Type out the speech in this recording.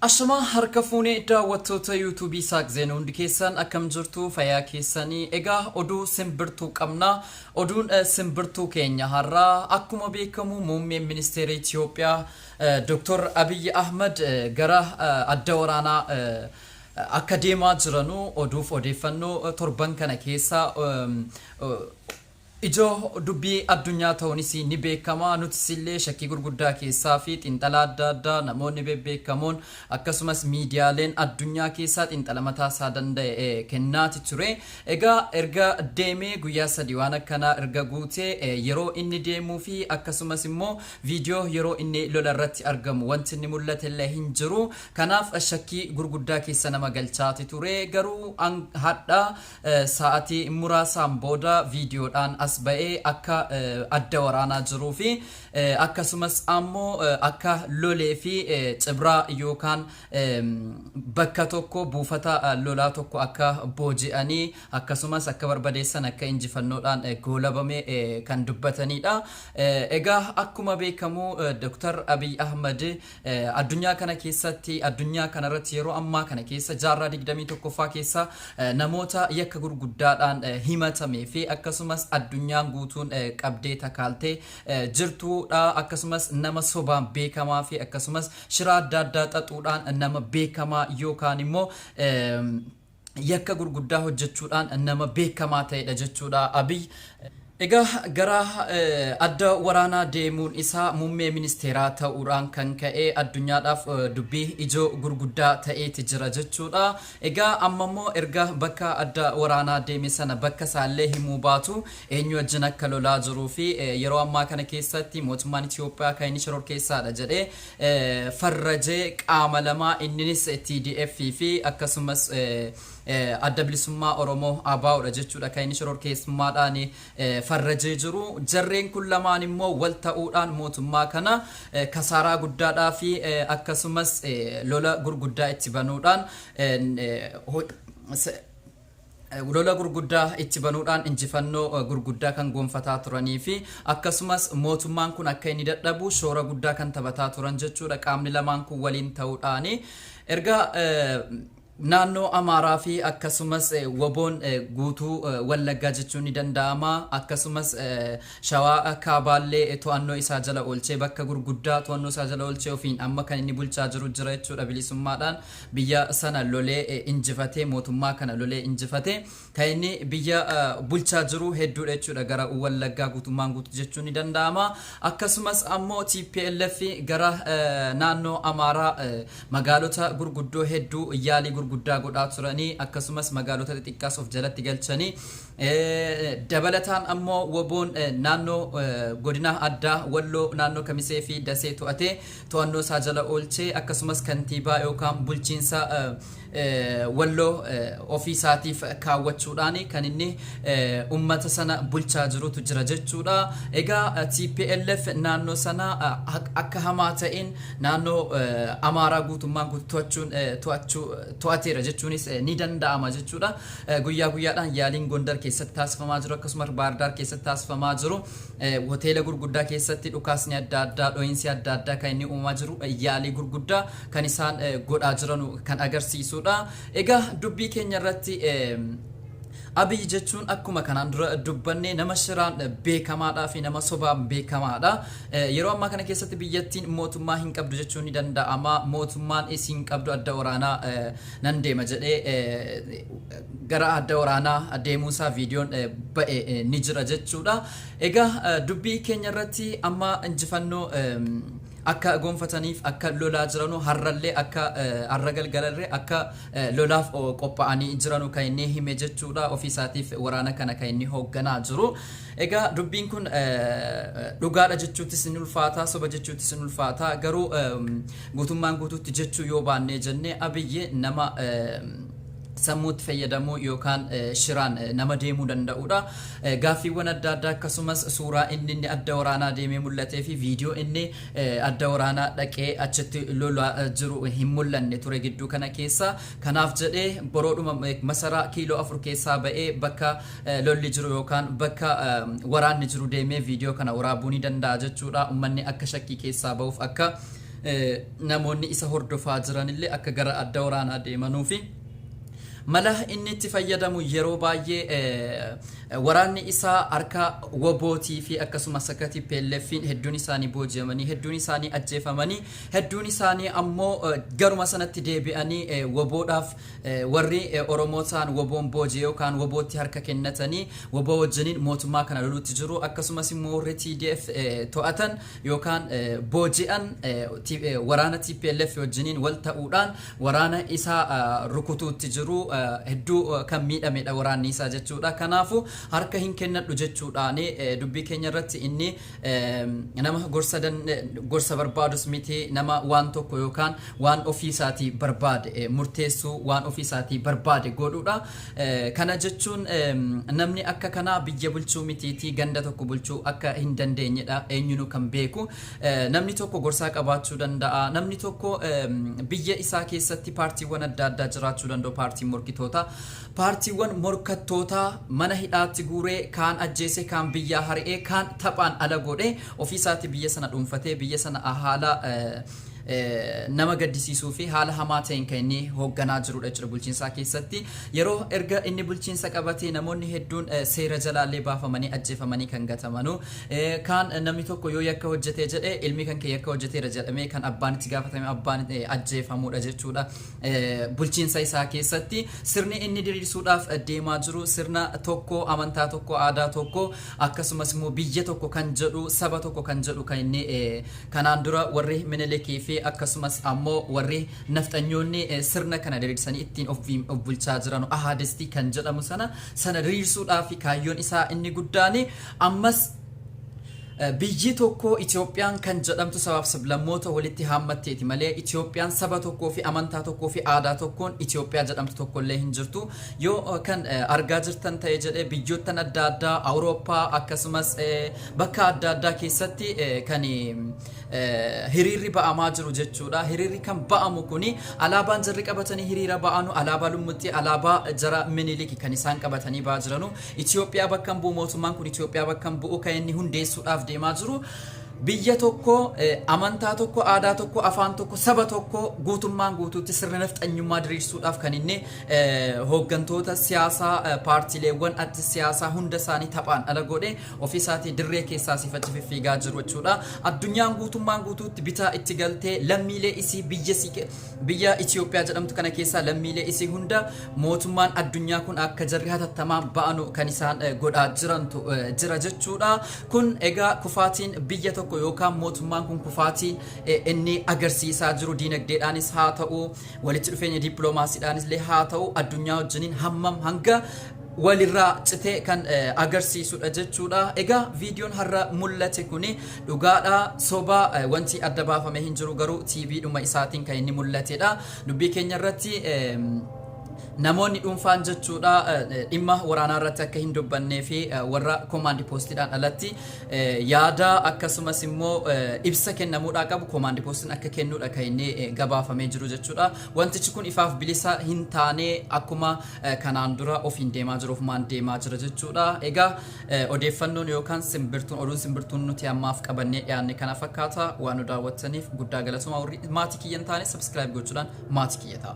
Ashamaa harka fuunee daawwattoota yuutuubii Saaq Zeenuu, hundi keessan akkam jirtu? Fayyaa keessanii? Egaa oduu simbirtuu qabna. Oduun simbirtuu keenya har'aa, akkuma beekamu muummeen ministeera Itiyoophiyaa Dr. Abiyyi Ahmad gara adda waraanaa akka deemaa jiranu oduuf odeeffannoo torban kana keessa ijoo dubbii addunyaa ta'uunis ni beekama. Nutis illee shakkii gurguddaa keessaa fi xiinxala adda addaa namoonni bebbeekamoon akkasumas miidiyaaleen addunyaa keessaa xiinxala mataa isaa danda'e kennaati ture. Egaa erga deemee guyyaa 3 waan akkanaa erga guutee, yeroo inni deemuu fi akkasumas immoo viidiyoo yeroo inni lola irratti argamu wanti inni mul'ate illee hin jiru. Kanaaf shakkii gurguddaa keessa nama galchaati ture. Garuu hadha sa'atii muraasaan booda viidiyoodhaan as ba'ee akka adda waraanaa jiruu fi akkasumas ammoo akka lolee fi cibraa yookaan bakka tokko, buufata lolaa tokko akka booji'anii akkasumas akka barbadeessan, akka injifannoodhaan goolabame kan dubbatanidha. Egaa akkuma beekamu Dr. Abiy Ahmad addunyaa kana keessatti, addunyaa kanarratti, yeroo ammaa kana keessa, jaarraa 21ffaa keessa namoota yakka gurguddaadhaan himatamee fi akkasumas addunyaan guutuun qabdee takaaltee jirtudha. Akkasumas nama sobaan beekamaa fi akkasumas shira adda addaa xaxuudhaan nama beekamaa yookaan immoo yakka gurguddaa hojjechuudhaan nama beekamaa ta'edha jechuudha Abiy. Egaa gara adda waraanaa deemuun isaa muummee ministeeraa ta'uudhaan kan ka'e addunyaadhaaf dubbii ijoo gurguddaa ta'eeti jira jechuudha. Egaa amma immoo erga bakka adda waraanaa deeme sana bakka isaallee himuu baatu, eenyu wajjin akka lolaa jiruu fi yeroo ammaa kana keessatti mootummaan Itiyoophiyaa kan inni shororkeessaadha jedhee farrajee qaama lamaa, inninis TDF fi akkasumas Adda Bilisummaa Oromoo ABOdha jechuudha kan inni shororkeessummaadhaan farrajee jiru. Jarreen kun lamaan immoo wal ta'uudhaan mootummaa kana kasaaraa guddaadhaa fi akkasumas lola gurguddaa itti banuudhaan injifannoo gurguddaa kan gonfataa turanii fi akkasumas mootummaan kun akka inni dadhabu shoora guddaa kan taphataa turan jechuudha qaamni lamaan kun waliin ta'uudhaani. Erga naannoo Amaaraa fi akkasumas WBOn guutuu Wallaggaa jechuun ni danda'ama. Akkasumas Shawaa Kaabaallee to'annoo isaa jala oolchee, bakka gurguddaa to'annoo isaa jala oolchee ofiin amma kan inni bulchaa jiru jira jechuudha bilisummaadhaan. Biyya sana lolee injifatee, mootummaa kana lolee injifatee kan inni biyya bulchaa jiru hedduudha jechuudha, gara Wallaggaa guutummaan guutuu jechuun ni danda'ama. Akkasumas ammoo TPLF gara naannoo Amaaraa magaalota gurguddoo hedduu yaalii gurguddaa godhaa turanii, akkasumas magaalota xixiqqaas of jalatti galchanii, dabalataan ammoo WBOn naannoo godina addaa Walloo naannoo Kamisee fi Dasee to'atee to'annoo isaa jala oolchee, akkasumas kantiibaa yookaan bulchiinsa Walloo ofii isaatiif kaawwachuudhaan kan inni ummata sana bulchaa jirutu jira jechuudha. Egaa TPLF naannoo sana akka hamaa ta'een naannoo Amaaraa guutummaan guutuu to'achuun to'achuu to'ateera jechuunis ni danda'ama jechuudha. Guyyaa guyyaadhaan yaaliin Gondar keessatti taasifamaa jiru, akkasumas Baardaar keessatti taasifamaa jiru, hoteela gurguddaa keessatti dhukaasni adda addaa, dho'iinsi adda addaa kan inni uumamaa jiru, yaalii gurguddaa kan isaan godhaa jiran kan agarsiisudha. Egaa dubbii keenya irratti, Abiy jechuun akkuma kanaan dura dubbanne nama shiraan beekamaadhaa fi nama sobaan beekamaadha. Yeroo ammaa kana keessatti biyyattiin mootummaa hin qabdu jechuun ni danda'ama. Mootummaan isiin qabdu adda waraanaa nan deema jedhee gara adda waraanaa deemuusaa viidiyoon ba'e ni jira jechuudha. Egaa dubbii keenya irratti amma injifannoo akka gonfataniif akka lolaa jiranu, har'allee akka har'a galgalallee akka lolaaf qophaa'anii jiranu kan inni hime jechuudha. Ofii isaatiif waraana kana kan inni hoogganaa jiru. Egaa dubbiin kun dhugaadha jechuuttis ni ulfaata, soba jechuuttis ni ulfaata. Garuu guutummaan guutuutti jechuu yoo baannee jenne, Abiyyi nama sammuutti fayyadamuu yookaan shiraan nama deemuu danda'udha. Gaaffiiwwan adda addaa akkasumas suuraa inni adda waraanaa deemee mul'atee fi viidiyoo inni adda waraanaa dhaqee achitti lolaa jiru hin mul'anne ture gidduu kana keessa. Kanaaf jedhee boroodhuma masaraa kiiloo 4 keessaa ba'ee bakka lolli jiru yookaan bakka waraanni jiru deemee viidiyoo kana waraabuu ni danda'a jechuudha. Uummanni akka shakkii keessaa ba'uuf akka Namoonni isa hordofaa jiranillee akka gara adda waraanaa deemanuufi mala inni itti fayyadamu yeroo baay'ee waraanni isaa harka WBOtii fi akkasumas akka TPLF'n hedduun isaanii booji'amanii, hedduun isaanii ajjeefamanii, hedduun isaanii ammoo garuma sanatti deebi'anii WBOdhaaf warri Oromoo ta'an WBOn booji'e yookaan WBOtti harka kennatanii WBO wajjiniin mootummaa kana loluutti jiru. Akkasumas immoo warri TDF to'atan yookaan booji'an waraana TPLF wajjiniin wal ta'uudhaan waraana isaa rukutuutti jiru. Hedduu kan miidhamedha waraanni isaa jechuudha. Kanaafu harka hin kennadhu jechuudhaan dubbii keenya irratti inni nama gorsa barbaadus miti, nama waan tokko yookaan waan ofii isaatii barbaade murteessuu, waan ofii isaatii barbaade godhuudha. Kana jechuun namni akka kanaa biyya bulchuu mitiitii ganda tokko bulchuu akka hin dandeenyedha eenyunuu kan beeku. Namni tokko gorsaa qabaachuu danda'a. Namni tokko biyya isaa keessatti paartiiwwan adda addaa jiraachuu danda'u, paartiin morkitoota. Paartiiwwan morkattootaa mana hidhaatti guuree, kaan ajjeese, kaan biyyaa hari'ee, kaan taphaan ala godhee, ofii isaatii biyya sana dhuunfatee biyya sana haala nama gaddisiisuu fi haala hamaa ta'een kan inni hoogganaa jirudha jechuudha bulchiinsaa keessatti. Yeroo erga inni bulchiinsa qabatee namoonni hedduun seera jalaallee baafamanii ajjeefamanii kan gatamanu. Kaan namni tokko yoo yakka hojjetee jedhee, ilmi kan kee yakka hojjeteera jedhamee kan abbaan itti gaafatame abbaan ajjeefamudha jechuudha. Bulchiinsa isaa keessatti sirni inni diriirsuudhaaf deemaa jiru sirna tokko, amantaa tokko, aadaa tokko, akkasumas immoo biyya tokko kan jedhu, saba tokko kan jedhu kan inni kanaan dura warri Minilikii fi akkasumas ammoo warri nafxanyoonni sirna kana diriirsanii ittiin of bulchaa jiran ahaadistii kan jedhamu sana diriirsuudhaaf kaayyoon isaa inni guddaan. Ammas biyyi tokko Itoophiyaan kan jedhamtu sabaaf sablammoota walitti haammatteeti malee Itoophiyaan saba tokkoo fi amantaa tokkoo fi aadaa tokkoon Itoophiyaa jedhamtu tokkollee hin jirtu. Yoo kan argaa jirtan ta'e jedhee, biyyoottan adda addaa Awurooppaa akkasumas bakka adda addaa keessatti kan hiriirri ba'amaa jiru jechuudha. Hiriirri kan ba'amu kuni alaabaan jarri qabatanii hiriira ba'anu alaabaa lummuxxii, alaabaa jara Miniliki kan isaan qabatanii ba'aa jiranu. Itoophiyaa bakka hin bu'u mootummaan kun, Itoophiyaa bakka hin bu'u kan inni hundeessuudhaaf deemaa jiru. Biyya tokko, amantaa tokko, aadaa tokko, afaan tokko, saba tokko guutummaan guutuutti sirna nafxanyummaa diriirsuudhaaf kan inni hooggantoota siyaasaa, paartiileewwan adda siyaasaa hunda isaanii taphaan ala godhe ofii isaatii dirree keessaa sifachi fiffiigaa jiru jechuudha. Addunyaan guutummaan guutuutti bitaa itti galtee lammiilee isii biyya biyya Itoophiyaa jedhamtu kana keessaa lammiilee isii hunda mootummaan addunyaa kun akka jarri hatattamaan ba'anu kan isaan godhaa jirantu jira jechuudha. Kun egaa kufaatiin biyya tokko yookaan mootummaan kun kufaatiin inni agarsiisaa jiru diinagdeedhaanis haa ta'u, walitti dhufeenya dippiloomaasiidhaanis illee haa ta'u, addunyaa wajjiniin hammam hanga walirraa citee kan agarsiisudha jechuudha. Egaa viidiyoon har'a mul'ate kuni dhugaadha soba wanti adda baafamee hin jiru, garuu TV dhuma isaatiin kan inni mul'atedha. Dubbii keenya irratti namoonni dhuunfaan jechuudha dhimma waraanaa irratti akka hin dubbannee fi warra koomaandi poostiidhaan alatti yaada akkasumas immoo ibsa kennamuudhaa qabu koomaandi poostiin akka kennuudha kan inni gabaafamee jiru jechuudha. Wantichi kun ifaaf bilisa hin taane, akkuma kanaan dura ofiin deemaa jiru ofumaan deemaa jira jechuudha. Egaa odeeffannoon yookaan simbirtuun oduun simbirtuun nuti ammaaf qabannee dhiyaanne kana fakkaata. Waan nu daawwattaniif guddaa galatoomaa. Warri maatii kiyya hin taane subscribe gochuudhaan maatii kiyya ta'a.